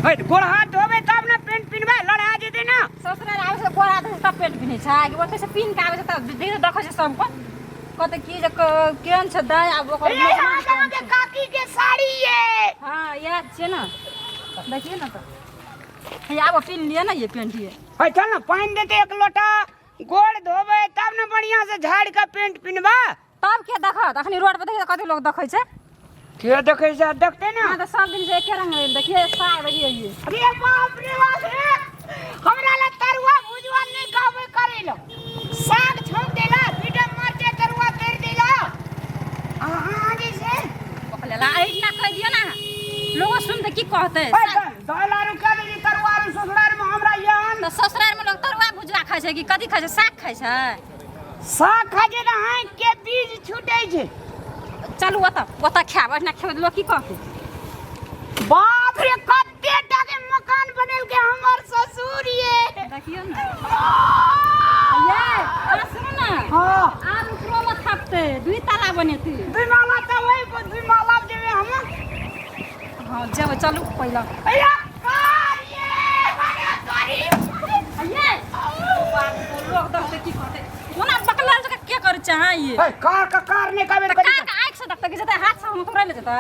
ए गोड़ हाथ धोबे तब ना पेंट पिन्हबे लड़ा जेते ना। ससुराल आबै छै गोड़ हाथ तब पेंट पिन्है छै कि ओतै से पिन्ह के आबै छै तब देख देखै छै सबके कहतै की जे केहन छै दाइ आब ओकर ए मेजबान अहाँ केहन के छै। काकी के साड़ी ये। हाँ इएह छियै ने, देखिए ने तऽ हे आब पिन्ह लिअ ने ये पेंट ये। ए चल ना पानि देते एक लोटा, गोड़ धोबे तब ना बढ़िया से झाड़ के पेंट पिन्हबा। तब के देखत, अखनी रोड पर देखिए कते लोग देखै छै। के देखै छै? देखते ना। हाँ तऽ सब दिन से एके रंग भेल, देखिए साग देखिए ये। अरे बाप रे बाप रे, हमरा ला तरुआ भुजवा नहीं कहबे करेलो, साग छौंक देला, दुईटा मरचा तरुआ तर देला। अहाँ जैसे पकड़ेला एहिना कहि दियौ ना, लोगो सुनते की कहते। ए, दाल आरू क्या देली तरुआ आरू ससुराल में हमरा यहन। तऽ ससुराल में लोग तरुआ भुजवा खाइ छै कि कथी खाइ छै? साग खाइ छै। साग खाइ छै तऽ आँखि के बीज छूटै छै। चलू ओतऽ ओतऽ खायब, एहिना खेबै तऽ लोग की कहतै। बाप रे कते टा के मकान बनेलकै हमर ससुर ये। देखियौ ने ये, अहाँ सुनू ने। हाँ। आब उपरो में थपतै, दुई ताला बनेतै। दुई माला तऽ ओहि पर दुई माला जेबै हम। हाँ जेबै, चलू पहिले। अया कार ये, अरे तोरी। ये, बाप रे, लोग देखतै की कहतै। ओना बकलाल जकाँ के करै छै अहाँ ये? ए, कार का कार नहि कहबै तऽ करी। कार के आँखि से देखतै कि जेतै हाथ से हम थोड़े ले जेतै।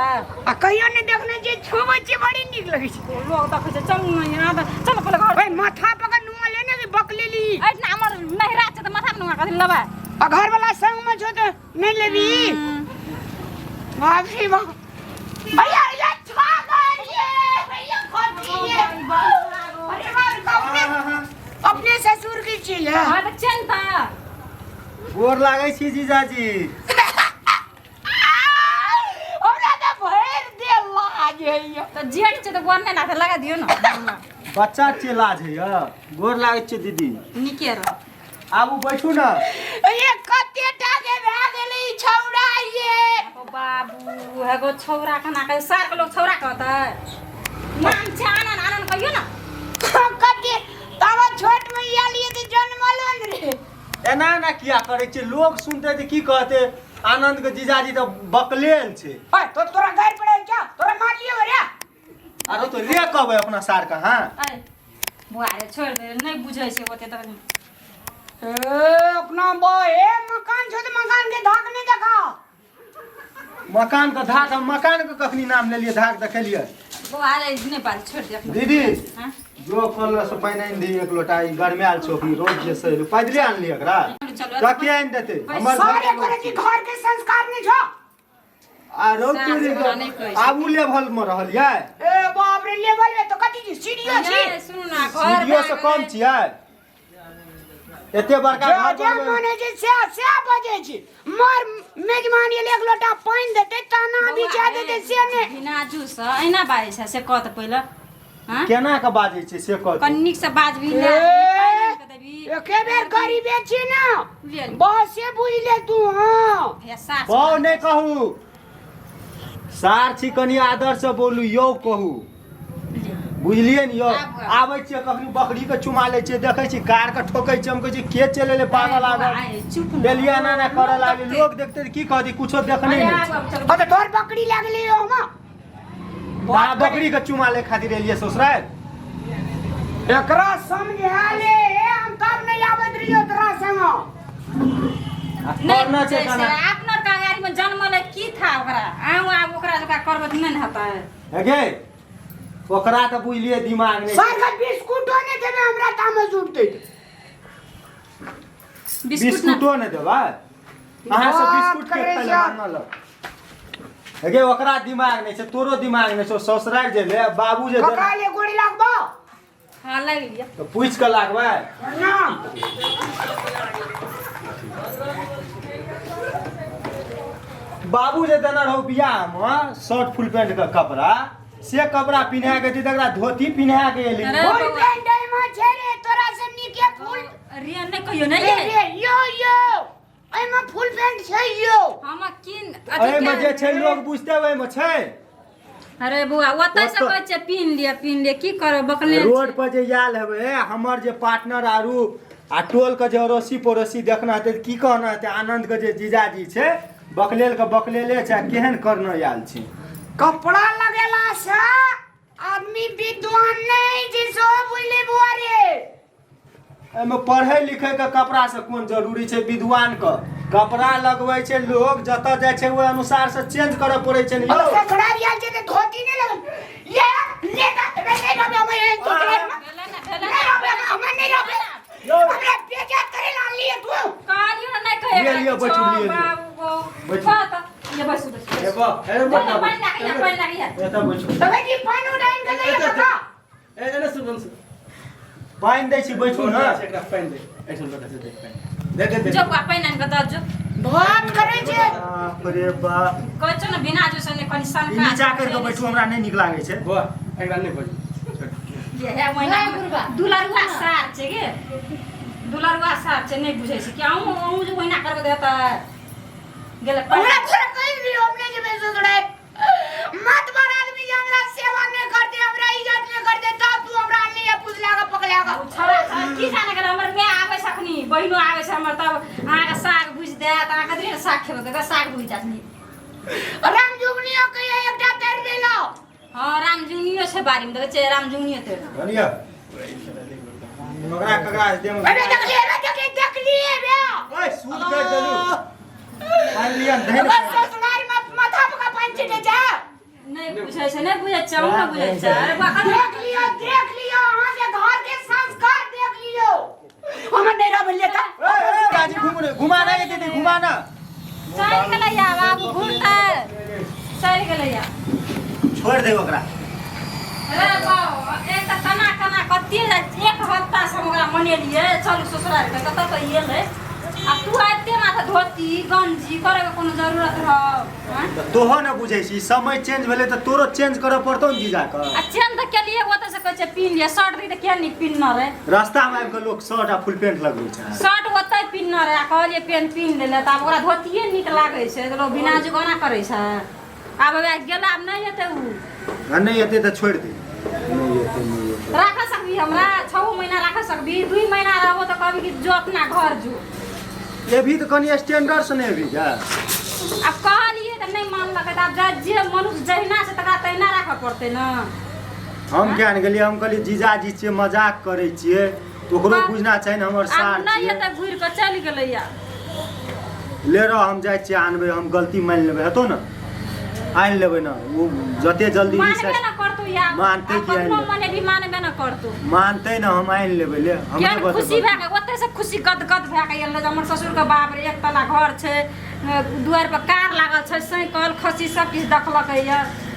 आ कहियो नहि देखने छियै, छुबै छियै बड़ी नीक लगै छै। लोग देखै छै, चलू ने यहाँ तऽ, चलू पहिले घर। ओए माथा पकड़ नुआ लेने कि बकलेली। एहिठिना हमर नहिरा छै तऽ माथा पर नुआ कथी लेबै? आ घर वाला संग में छौ तऽ नहि लेबी? बाप रे बाप। भैया, भैया, छा गए ये, भैया, खोजी ये। अरे बाप रे, अपने अपने ससुर की चीज है। हाँ तऽ चल तऽ। गोर लागै छी जीजाजी। हमरा तऽ भरि देह लाज होइए। तऽ जेठ छै तऽ गोर नहि लागतै, लगा दियौ ने। बच्चा छियै लाज होइए। गोर लागै छियै दीदी। नीके रह। आबू बैठू ने। ये कते टा के भए गेलै ई छौड़ा ये। ओ बाबू, एगो छौड़ा केना कहै? सार के लोग छौड़ा कहतै? नाम छै आनंद, आनंद कहियौ ने। कते तब छोट में आयल ये तऽ जनमलो ने रे। एना एना किया करै छियै? लोग सुनतै तऽ की कहतै? आनंद के जीजाजी तऽ बकलेल छै। ओए, तो तोरा गारि पड़ै क्या? तोरा मार लियो रे। आरो तो रे कहबै अपना सार के। हाँ अरे बुआ रे, छोड़ि दे, नहि बुझै छै ओते तऽ। ए अपना बा, ए मकान छो तऽ मकान के धाक नहि देखा। मकान के धाक, हम मकान के कखनी नाम लेलियै? धाक देखेलियै? बौआ रे, नहि बाज, छोड़ि दे। दीदी। हाँ? जो कल से पानि आनि दी एक लोटा, ई गरमायल छौ अखनी रोज जे सही पैदले आनली एकरा। चलू, तऽ के आनि देतै? हमर सारे घर करे की घर के संस्कार नहि छौ। आ रौ सास तोरी हमरा नहि कहै छै। आबू लेवल में रहल यै। ए बाप रे, लेवल में तो कथी छी? सीढ़ियो छी। नहि, सुनू ना, घर सीढ़ियो से भए कम गेलै। छियै? एते बड़का जे घर जे बनबै। मन होइ छै से से बजै छी। मर मेजबान एलै एक लोटा पानि देतै, ताना बौआ, बिछा ए, देतै से नहि। बिना जूस एना बाजै छै से कह तऽ पहिले। हाँ? केना के बाजै छै से कह। कनि नीक से बाजबी ए, ने, पानि आनि कऽ देबी। एके बेर गरीबे छी ने, लेल। बस से बुझि ले तू। हाँ भैया, सास बौ नहि कहू, सार छी, कनि आदर से बोलू यौ, कहू बुझलियै ने यौ। आब- आबै छियै कखनी बकरी के चुमा लै छियै, देखै छी कार के ठोकै छियै, हम कहै छी के चलि एलै पागल बौआ, आगल। आइ, चुप ने। बेलिया एना एना करऽ लागलै, देखतै। लोग देखतै तऽ की कहतै? कुछो देखने अरे नहि आब, छै। आब चलू। हाँ तऽ तोहर बकरी लागलै यौ हम। अहाँ बकरी के चुमा लै खातिर एलियै ससुराल? एकरा समझा ले, हम तब नहीं आबैत रहियो तोरा संग। नहि करना बुझै छै छै खाना। अपना कागारी में जन्मल है, की था ओकरा? अहूँ आब ओकरा जकाँ करबै तऽ नहि ने हेतै। हे गे, ओकरा तऽ बुझलियै दिमाग नहि। सर के बिस्कुटो नहीं देबे, हमरा तामस उठतै। बिस्कुट ना। बिस्कुटो नहि देबै अहाँ सब? बाप बिस्कुट के करे खाय लए जा। मांगल हे गे, ओकरा दिमाग नहि छै, तोरो दिमाग नहि छौ। ससुराल जेले बाबू जे कका ले गोड़ी लागबो। हाँ लागि लिअ। तऽ पूछि कऽ लागबै ना। बाबू जे देने रहौ बियाहमे शर्ट फुल पैंट के कपड़ा, से कपड़ा पिन्हा के तकरा धोती पिन्हा के एली। अरे फुल बौआ। पैंट एहिमे छै रे, तोरा से नीके फुल। रिया नहि कहियो नहि रे ये। रे यो यो, एहिमे फुल पैंट छै यो। हम किन अथी एहिमे जे के छै लोग बुझते ओहिमे छै। अरे बौआ, ओतय से ओतऽ- कहै छै पिन्ह लिअ पिन्ह लिअ, की करब बकले। रोड पर जे आयल हेबै हमर जे पार्टनर आरू आ टोल के जे अड़ोसी पड़ोसी देखना हेतै तऽ की कहना हेतै? आनंद के जे जीजाजी छै बकलेल के बकलेले छै आ केहन करना आयल छै। कपड़ा लगेला से आदमी विद्वान नहीं जे सो बुझले बुआ रे। एहिमे पढ़ै लिखै के कपड़ा से कोन जरूरी छै? विद्वान के कपड़ा लगबै छै लोग, जतऽ जाइ छै ओहि अनुसार से चेंज करऽ पड़ै छै ने यौ। ससुराल आयल छै तऽ धोती नहि लगल ये ले तऽ नहीं रहबे हम एहन ससुराल में। भेलै ने, भेलै नहीं ने। रहबे हम, नहीं रहबे। यौ। हमरा बेइज्जत करे ला लिए तू। कहलियौ ने नहि कहै लिअ, लिअ, बैठू, लिअ, लिअ। बाबू गो। बैठू। कह तऽ, ये बैसू, बैसू, ए बैसू। बा, ए जो बा, ने, पानि लागैया, पानि लागैया। एतऽ बैठू। तबे की पानि उठाइन के दैया कका? ए एने सुन, सुन। पानि दै छी, बैठू ने। एकरा पानि दे, एहिठाम लोटा से दे पानि दे दे दे। जो बा, पानि आनि कऽ दऽ जो। बात करै छै। बाप रे बाप। कहै छौ ने बिना जो से कनि ई शंका। नीचा करि कऽ बैठू, हमरा नहि नीक लागै छै। बौआ, एकरा नहि बजू। ये है महीना दुलरुआ सार छै गे, दुलरुआ सार छै, नहि बुझै छै कि अहूँ अहूँ जे ओहिना करबै तऽ गेलै। हमरा तोरा कहि दियो, हम नहि जेबै ससुराल। मत बड़ आदमी जे हमरा सेवा नहि करते, हमरा इज्जत नहि करते, तब तू हमरा अनली है पुछला के पकड़ा के। छौड़ा छौड़ा की जाने गेलै, हमर माय आबै छै अखनी, बहिनो आबै छै हमर, तब अहाँके साग भुजि देत। अहाँ कथी ने साग खेबै? तऽ साग भुजि देत नीक। राम जुगनियो के एकटा तर देलो। हँ, राम जुगनियो छै बाड़ीमे, देखै छियै, राम जुगनियो तर। धनिया ओकरा ककरा से देम? अरे देखलिए, अरे देखलिए, देखलिए बे। ओए, सूत कर देलू, पानि लिअ धनि। ओकर ससुराल में माथा पर पानि छिटे जा। नहि बुझै छै, नहि बुझै छै, अहूँ नहि बुझै छै। अरे बा, कथी? देख लियो, देख लियो, अहाँ के घर के संस्कार देख लियो। हमर नहीं रहबै लेता। ए, ए, बाजी, घुमू ने, घुमा ना ये दीदी, घुमा ना। चलि गेलै आब घुरतै, चलि गेलै। छोड़ दे ओकरा। अरे बाउ, एक तऽ कना कना कते एक हफ्ता से हम ओकरा मनेलियै, चलू ससुराल के, कतऽ तऽ एलै। आ तू आबिते माथा धोती गंजी करे के कोनो जरूरत रहौ? आँय? तऽ तोहो ने बुझै छी, समय चेंज भेलै तऽ तोरो चेंज करऽ पड़तौ ने जीजा के। आ चेंज तऽ केलियै, ओतऽ से कहै छै पिन्ह लिअ शर्ट, दी तऽ किया नीक पिन्हने रहै? रास्ता में आबि कऽ लोक शर्ट आ फुल पेंट लगबै छै। शर्ट ओतै पिन्हने रहै आ कहलियै पेंट पिन्ह लेले, तऽ आब ओकरा धोतिये नीक लागै छै तऽ लोक बिना जुगाना करै छै। आब हौवे गेला, आब नहि एतै उ। आ नहि एतै तऽ छोड़ि दे, नहि एतै, नहि एतै। राख सकबी हमरा 6 महीना? राख सकबी? 2 महीना रहबो तऽ कहबी कि जो अपना घर जो। एभी तऽ कनि स्टैंडर्ड से नहि एभी जा। आब कहलियै तऽ नहि मानलकै, तऽ आब जे मनुष्य जहिना छै तकरा तहिना राखऽ पड़तै ने। हम किया ने गेलियै? हम कहलियै जीजाजी छियै, मजाक करै छियै, ओकरो बुझना चाही ने हमर आब सार नहि छियै। एतै, घुरि कऽ चलि गेलैया। ले रह, हम जाइ छियै आनबै, हम गलती मानि लेबै, हेतौ ने? आनि लेबै ने ओ जते जल्दी मानबे रिसर्च न करतौ या मानतै आब कि आनि कतनो लेबै? मने भी मानबे न करतौ। मानतै ने, हम आनि लेबै, ले हमरे केहन खुशी बतेबै। भए कऽ ओतै से खुशी गदगद भए कऽ एलै जे हमर ससुरके बाप रे, एक तला घर छै, दुआरि पर कार लागल छै, साइकिल खस्सी सब किछु देखलकै।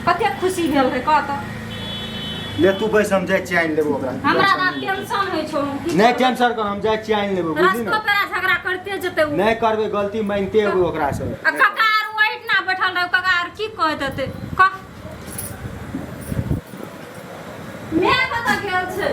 कतेक खुशी भेल रहै, कह तऽ। ले तू बैस, हम जाइ छियै आनि लेबै ओकरा। हमरा तऽ आब टेंशन होइ छौ, की नहि करबै? टेंशन कर, हम जाइ छियै आनि लेबै, बुझली रस्तो ने? पेरा झगड़ा करते जेतै उ। नहि करबै, गलती मानिते एबै ओकरा से। आ काका आर ओहिठिना बैठल रहै, काका आर की कह देतै? कह, my कतऽ गेल छै?